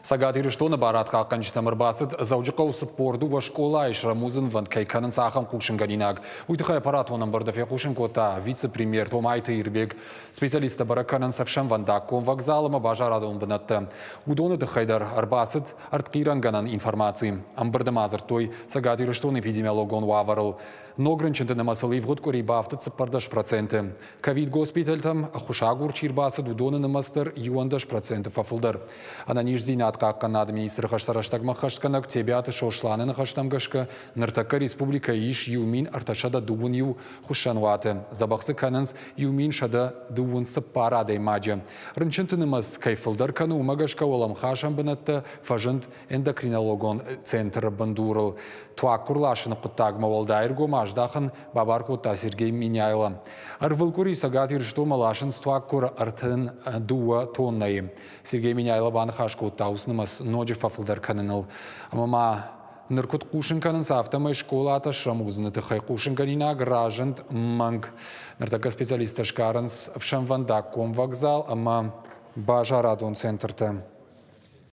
Цӕгат Ирыстоны барадхъахъхъӕнджытӕм ӕрбацыд Дзӕуджыхъӕуы 42 скъолайы срӕмудзынвӕнд кӕй кӕнынц, ахӕм хъусынгӕнинаг. Уый тыххӕй аппаратон ӕмбырды фехъусын кодта вице-премьер Томайты Ирбег. Специалисттӕ бӕрӕг кӕнынц ӕфсӕнвӕндаггон вокзал ӕмӕ базарадон бынӕттӕ. Уыдоны тыххӕй дӕр ӕрбацыд ӕртхъирӕнгӕнӕн информаци. Ӕмбырды ма дзырдтой Цӕгат Ирыстоны эпидемиологон уавӕрыл. Ног рынчынты нымӕцыл ивгъуыд къуыри бафтыд 14%. Ковид-госпитӕлтӕм ӕххуысагур чи рбацыд, уыдоны нымӕц дӕр 11% фӕфылдӕр. Ӕнӕниздзинад хъахъхъӕнынады министры хӕстӕ рӕстӕгмӕ ӕххӕстгӕнӕг Тебиаты Сосланы ныхӕстӕм гӕсгӕ, ныртӕккӕ республикӕйы ис 1321 хуыссӕнуаты, дзӕбӕх дзы кӕнынц 1124 адӕймаджы. Рынчынты нымӕц кӕй фылдӕр кӕны, уымӕ гӕсгӕ уӕлӕмхасӕн бынӕттӕ фӕзынд эндокринологон центры бындурыл. Туаггуыр ласыны хъуыддагмӕ уӕлдай ӕргом аздахын бабар кодта Сергей Меняйло. Ӕрвылкъуыри Цӕгат Ирыстонмӕ ласынц туаггуыры 32 тоннӕйы. Сергей Меняйло баныхас кодта уыцы нымӕц ноджы фӕфылдӕр кӕныныл. Ӕмӕ ма ныр куыд хъусын кӕнынц, афтӕмӕй скъолатӕ срӕмудзыны тыххӕй хъусынгӕнинаг разынд мӕнг. Ныртӕккӕ специалисттӕ сгарынц ӕфсӕнвӕндаггон вокзал ӕмӕ базарадон центртӕ.